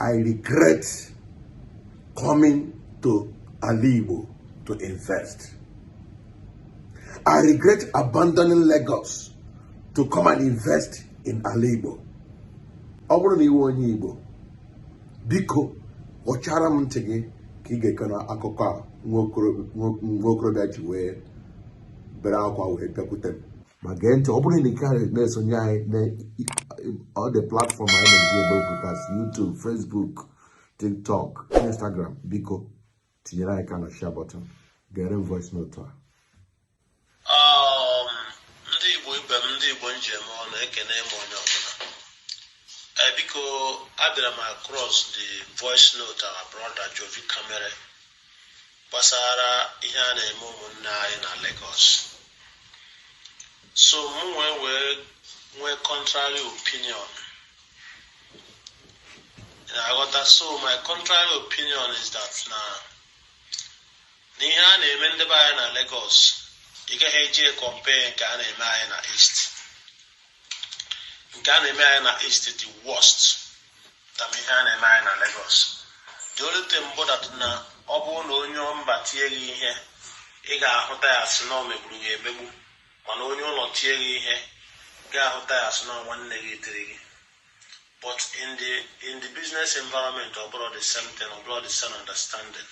I regret coming to Alaigbo to invest. I regret abandoning Lagos to come and invest in Alaigbo. Ọ bụrụ na ị wụ onye Igbo, biko kpọchara m ntị gị ka ị ga-eke na akụkọ a nwa okorobịa ji wee bere akwa wee bịakwute m ma gee ntị. Ọ bụrụ na ị ka na-esonye anyị na all the platform anyị na-eji eme okwu kasị, YouTube, Facebook, TikTok, Instagram, biko tinyere anyị aka na share button. Gere m voice note a. Ndị Igbo ibe m, ndị Igbo njem ọnụ, ekene m onye ọbụla. Biko, abịara m across the voice note our brother Jovi Kamere gbasara ihe a na-eme ụmụnne anyị na Lagos. So mụ wee nwee contrary opinion, na-aghọta? So my contrary opinion is that na ihe a na-eme ndị be anyị na Lagos, ị gaghị eji compare nke a na-eme anyị na East. Nke a na-eme anyị na East the worst than ihe a na-eme anyị na Lagos. The only thing bụ that na ọ bụrụ na onye mba tie gị ihe, ị ga-ahụta ya sị na ọ megburu gị emegbu, mana onye ụlọ tie gị ihe, ga-ahụta ya sị na nwanne gị tiri gị. But in the business environment, ọ bụrụ the same thing, ọ bụrụ the same understanding.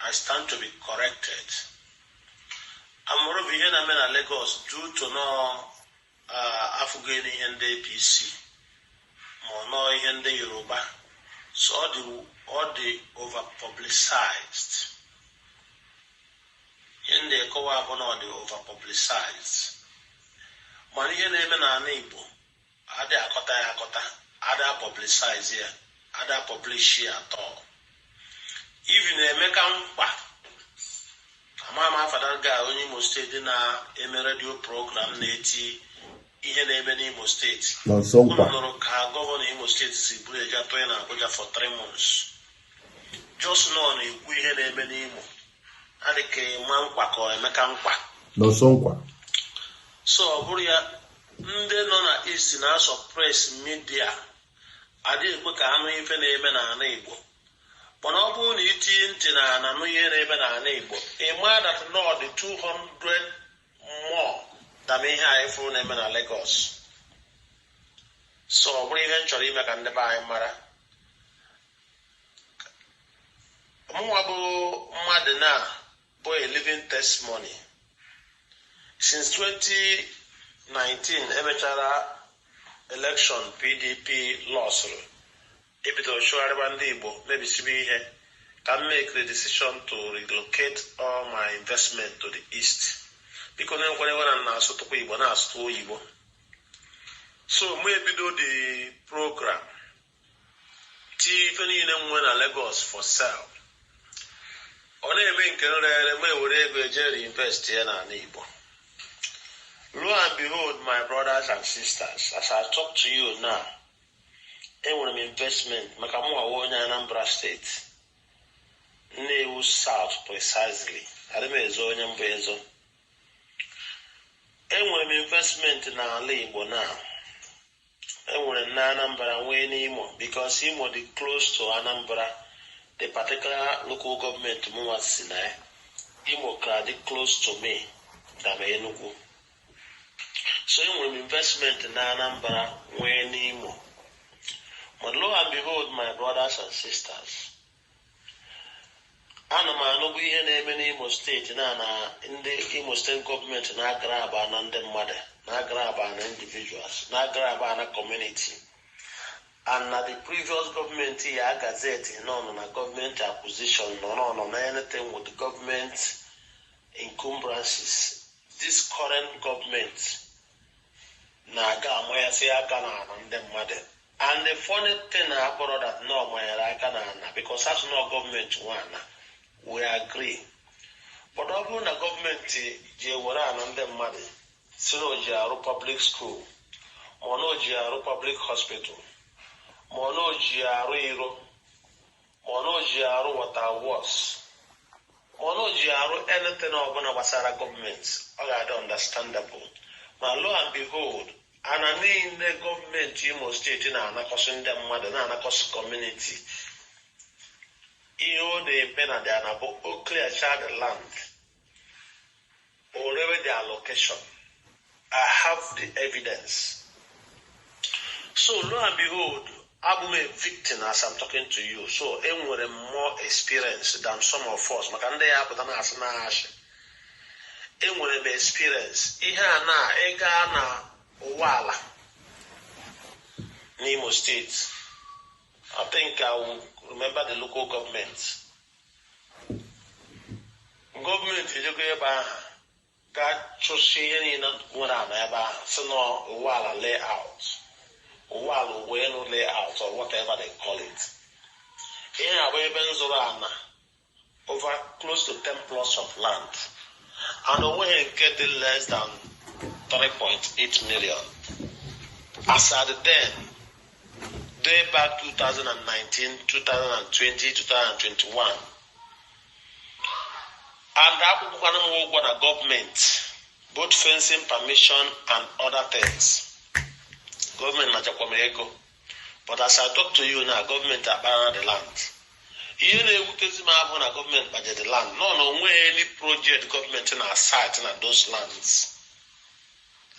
I stand to be corrected. Amụrụ bụ ihe na-eme na Lagos due to nọ afụgo n'ihe ndị APC ma ọ nọọ ihe ndị Yoruba, so ọ dị over publicized. Ihe ndị ekọwa bụ na ọ dị over publicized, mana ihe na-eme n'ala Igbo adị akọta ya akọta, ada publicize ya, ada publish ya atọ. Even Emeka Nkwa, ama m afa that guy, onye Imo Steeti na-eme radio program na-eti ihe na-eme n'Imo Steeti. Nonso Unu Nkwa. nụrụ ka gọvanọ Imo Steeti si buru eje atọ ya na Abuja for 3 months, just nọ na-ekwu ihe na-eme n'Imo, adị ka ịma nkwa ka ọ Emeka Nkwa. Nonso Nkwa. So ọ bụrụ ya, ndị nọ na East na-asuppress media, adịghị ekwe ka anụ ife na-eme n'ala Igbo. Mana ọ bụrụ na itinye ntị na ana nụ ihe na-eme n'ala Igbo, ị maa that nọ dị 200 more than ihe anyị fụrụ na-eme na Lagos. So ọ bụrụ ihe m chọrọ ime ka ndị be anyị mara, mụnwa bụ mmadụ na bụ a living testimony. Since 2019 emechara election PDP lọsụrụ, ebidoro chụgharịba ndị Igbo, mebisibe ihe, ka m make the decision to relocate all my investment to the East. Biko, na-ekwere na na-asụtụkwa Igbo, na-asụtụ oyibo. So mụ ebido the program, tie ife niile m nwe na Lagos for sale. Ọ na-eme nke nrere, m ewere ego eje reinvest ya n'ala Igbo. Lo and behold, my brothers and sisters, as I talk to you now, enwere m investment maka mụ nwawa onye Anambra Steeti, Nnewi South precisely. Adị m ezo onye mbụ ezo. Enwere m investment n'ala Igbo now. Enwere m na Anambra, nwee n'Imo, because Imo dị close to Anambra. The particular local government mụnwa si na ya, Imo ka dị close to me than Enugu. So enwere m investment na Anambra, nwee n'Imo. But lo and behold, my brothers and sisters, ana m anụbụ ihe na-eme n'Imo Steeti na ndị Imo Steeti gọọmenti na-agara aba na ndị mmadụ, na-agara aba na individuals, na-agara aba na community, and na the previous gọọmenti ya gazette nọ na gọọmenti acquisition nọ na anything with the government encumbrances. This current government na-aga amanyasị aka n'ala ndị mmadụ. And the funny thing akpọrọ that nọ manyere aka n'ala, because asụ nọ gọọmenti nwe ana, we agree, but ọ bụrụ na gọọmenti ji ewere ana ndị mmadụ si na o ji arụ public school, ma ọ na o ji arụ public hospital, ma ọ na o ji arụ iro, ma ọ na o ji arụ water works, ma ọ na o ji arụ anything ọbụla gbasara gọọmenti, ọ ga-adị understandable. Ma lo and behold Ana niile gọọmenti Imo Steeti na-anakọsị ndị mmadụ, na-anakọsị community, ihe ọ na-eme na dị na bụ o clearcha the land, o rewe the allocation. I have the evidence. So lo and behold, abụ m a victim as I'm talking to you. So enwere m more experience than some of us, maka ndị ya apụta na-asị na ashị. Enwere m experience ihe a na ịga na ụwa ala n'Imo Steeti. I think I will remember the local government. Gọọmenti ejego ebe ahụ ga chụsị ihe niile nwere ala ebe ahụ, si na ụwa ala layout, ụwa ala ụwa elu layout or whatever they call it. Ihe a bụ ebe m zụrụ ana over close to 10 plots of land, and onweghị nke dị less than 3.8 million as at then, day back 2019, 2020, 2021. And akwụkwọkwana m ụgwọ na gọọmenti, both fencing permission and other things. Gọọmenti nachakwa m ego, but as I talk to you now, gọọmenti akpara the land. Ihe na-ewutezi m abụ na gọọmenti kpaje the land nọ na onweghị any project gọọmenti na site na those lands.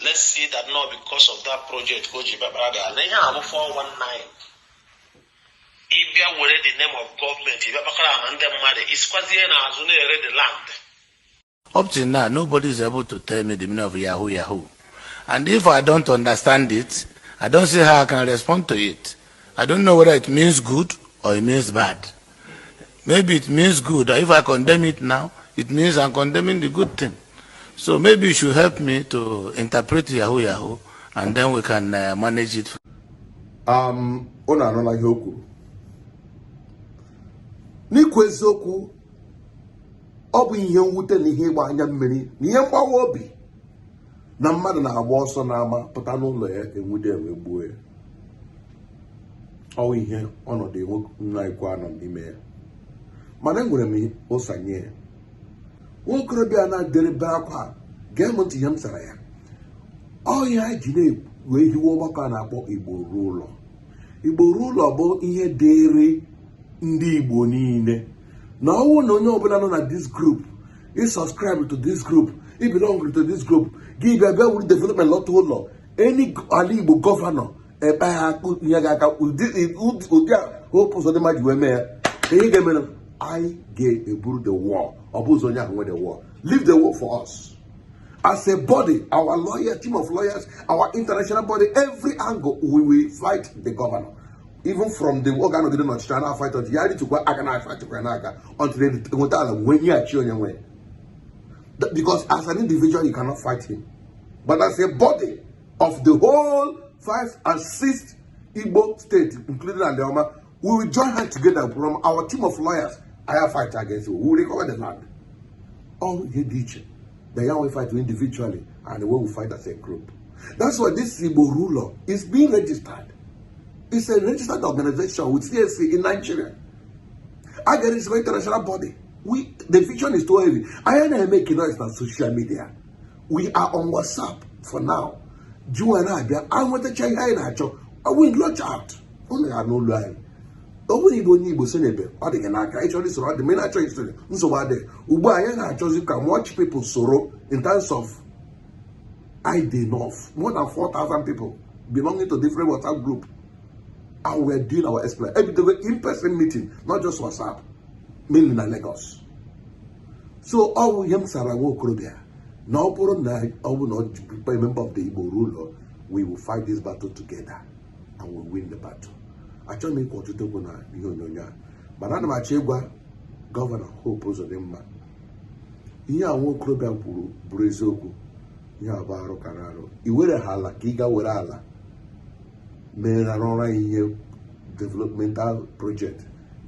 Let's see that not because of that project ka o ji bịakpara the ala. Ihe a bụ 419. Ịbịa were the name of gọọmenti ịbịa kpakara na ndị mmadụ, isikwazie n'azụ na-ere the land. Up till now, nobody is able to tell me the meaning of Yahoo Yahoo. And if I don't understand it, I don't see how I can respond to it. I don't know whether it means good or it means bad. Maybe it means good. If I condemn it now, it means I'm condemning the good thing. So maybe you should help me to interpret Yahoo Yahoo, and then we can manage it. Unu anụla ihe o kwuru. N'ikwu eziokwu, ọ bụ ihe mwute na ihe ịgba anya mmiri na ihe mgbawa obi na mmadụ na-agba ọsọ n'ama pụta n'ụlọ ya, enwude ewe gbuo ya. Ọ ihe ọnọdụ enwe nna ikwu anọ n'ime ya, mana enwere m ụsa nye ya. Nwa okorobịa na-adịrịbe akwa, gee m ntị ihe m sara ya. Ọ ihe anyị ji na-wee hiwe ọgbakọ a na-akpọ Igbo Ruo Ụlọ. Igbo Ruo Ụlọ bụ ihe dịịrị ndị Igbo niile, na ọnwụ na onye ọbụla nọ na this group, ị subscribe to this group, ị belong to this group, gị bịa bịa wuru development lọta ụlọ any ala Igbo governor ekpe ha ihe ga-aka ụdị a Hope Uzodimma ji wee mee ya ka ihe ga-emere anyị ga-eburu the war. Ọ bụ ụzọ onye ahụ nwe the war. Leave the war for us as a body, our lawyer, team of lawyers, our international body, every angle, we will fight the governor. Even from the oge anọgide n'ọchịchị a na-fight ọchịchị ya rịtụkwa aka na-fight kwa n'aka until enweta ala wee nyeghachi onye nwe. Because as an individual, you cannot fight him, but as a body of the whole five and six Igbo states, including Anioma, we will join hands together from our team of lawyers. I fight against you. We will recover the land. All ihe dị iche the ya we fight individually and the way we fight as a group. That's why this Igbo Ruo Ulo is being registered. It's a registered organization with CAC in Nigeria. I get it, international body. We the vision is too heavy. I am making noise on social media. We are on WhatsApp for now. Jụọ na-abịa anwetacha ihe anyị na-achọ, we launch out. Ụnụ ya n'ụlọ anyị. Ọ bụrụ igbo onye Igbo sonyebe, ọ dị gị n'aka. Ịchọrọ isoro, ọ dị ma ị na-achọ isonye, nsogbu adịghị. Ugbu a anyị na-achọzi ka much people soro in terms of ID enough, more than 4,000 people belonging to different WhatsApp group, and we are doing our explain ebidogo in-person meeting, not just WhatsApp, mainly na Lagos. So ọ bụ ihe m sara nwa okorobịa na ọ bụrụ na ọ bụ na ọ bụ a member of the Igbo Ruo Ulo, we will fight this battle together and we will win the battle. Achọghị m ikwu ọtụtụ okwu na ihe onyonyo a, mana ana m achọ ịgwa Governor Hope Uzodimma ihe a nwa okorobịa kwuru bụrụ eziokwu. Ihe a bụ arụ kara arụ. I were ha ala ka ị ga were ala mere ọrụ anyị ihe developmental project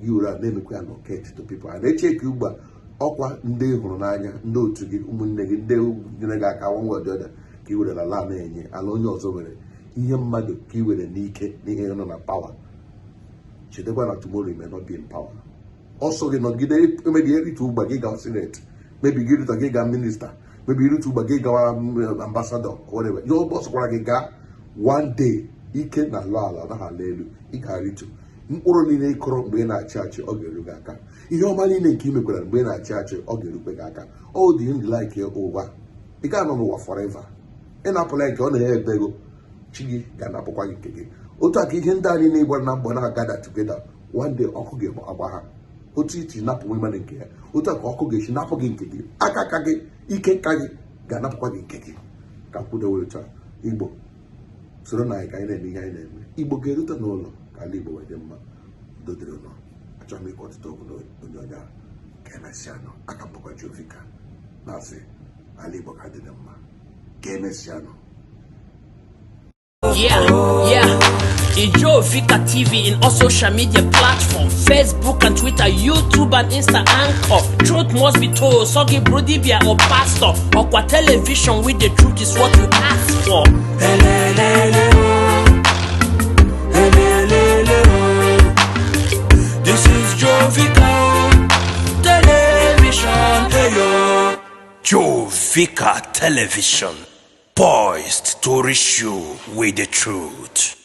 gị were ala na-emekwa ya allocate to people a na-echeki ugbu a. Ọkwa ndị ị hụrụ n'anya, ndị otu gị, ụmụnne gị, ndị nyere gị aka one way or the other, ka ị were ala na-enye ala onye ọzọ were ihe mmadụ ka ị were n'ike n'ihe nọ na power. Chetakwa na tomorrow you may not be in power. Ọsọ gị nọgide, maybe erite ugba gị gawa senate, maybe gị rute gị gaa minister, maybe irite ugba gị gawa ambassador, whatever ihe ọ sọkwara gị gaa. One day, ike na alụ ala anaghị ala elu. Ị ga-arịtu mkpụrụ niile ị kụrụ mgbe ị na-achị achị, ọ ga-eru gị aka. Ihe ọma niile nke ị mekwara mgbe ị na-achị achị, ọ ga-erukwe gị aka. Ọ dị ndị like ụwa, ị ga-anọ n'ụwa forever. Ị napụla nke ọ na-enye ebe ego, chi gị ga-anapụkwa gị nke gị. Otu a ka ihe ndị a niile gbara na mbọ na-agada together, one day ọkụ ga-agba ha. Otu iti napụ nwe nke ya, otu a ka ọkụ ga-esi napụ gị nke gị. Aka aka gị, ike nka gị ga-anapụkwa gị nke gị. Ka kwudowe otu a. Igbo, soro na anyị ka anyị na-eme ihe anyị na-eme. Igbo ga-erute n'ụlọ ka ala Igbo wee dị mma. Udo dịrị ụlọ. Achọghị m ịkọ ọtụtụ okwu n'onyonyo a. Ka emesịanụ. Aka m bụkwa Jovika na-asị ala Igbo ka dị mma. Ka emesịanụ. Yeah. Ijovika TV in all social media platforms: Facebook and Twitter, YouTube and Insta Anchor. Truth must be told. Sogi Brudibia or Pastor. Or television with the truth is what you ask for. Elelele oh. Elelele oh. This is Jovika Television. Hey yo. Jovika Television, poised to reach you with the truth.